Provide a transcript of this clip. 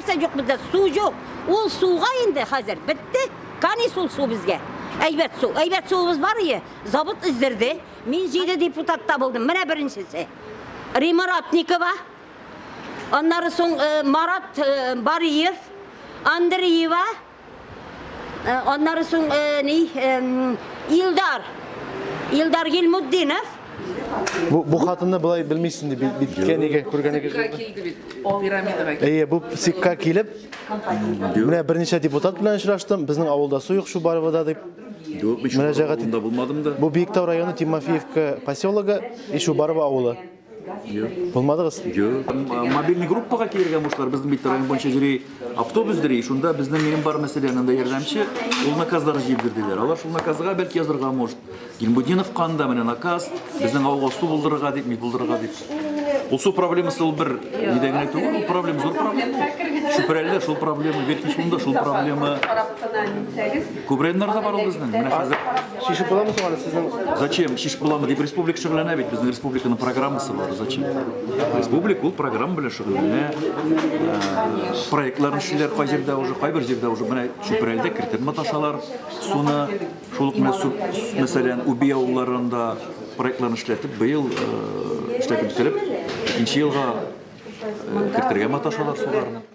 Бернәрсә юк бездә, су юк. Ул суга инде хәзер бетте. Канис ул су безгә. Әйбәт су. Әйбәт суыбыз бар ие. Завод өздерде. Мин җиде депутатта булдым. Менә беренчесе. Рима Ратникова. Аннары соң э, Марат э, Бариев, Андреева, э, аннары соң ни, Илдар, Илдар Гилмутдинов. Бу, бу хатынны болай белмисең дип биткә нигә күргәнегез Сикка килде бит. Пирамидага килде. Әйе, бу сикка килеп, менә берничә депутат белән очраштым. Безнең авылда су юк Чубаровода дип. Юк, мин Мөрәҗәгать авылында булмадым да. Бу Биектау районы Тимофеевка поселогы и Чубарово авылы. Булмадыгыз? Юк. Мобильный группага килергә мушлар. Безнең бит район буенча йөри автобус йөри. Шунда безнең минем бар мәсәлән, анда ярдәмче, ул наказлар җыеп бирделәр. Алар шул наказга бәлки язырга может. Гильмутдинов канда менә наказ, безнең авылга су булдырырга дип, ми булдырырга дип. Ул су проблемасы ул бер нидә генә түгел, ул проблема зур проблема. Чүпрәледә шул проблема, Верхний Сунда шул проблема. Күп районнарда бар ул безнең. Менә хәзер Шишеп буламы соң аны сезнең? Зачем? Шишеп буламы дип республика шөгыльләнә бит. Безнең республиканың программасы бар. Зачем? Республика ул программа белән шөгыльләнә. Проектларын эшлиләр кай җирдә уже, кайбер җирдә уже менә Чүпрәледә кертеп маташалар суны. Шул ук менә су, мәсәлән, Уби авылларында проектларын эшләтеп, быел эшләтеп бетереп, икенче елга кертергә маташалар суларны.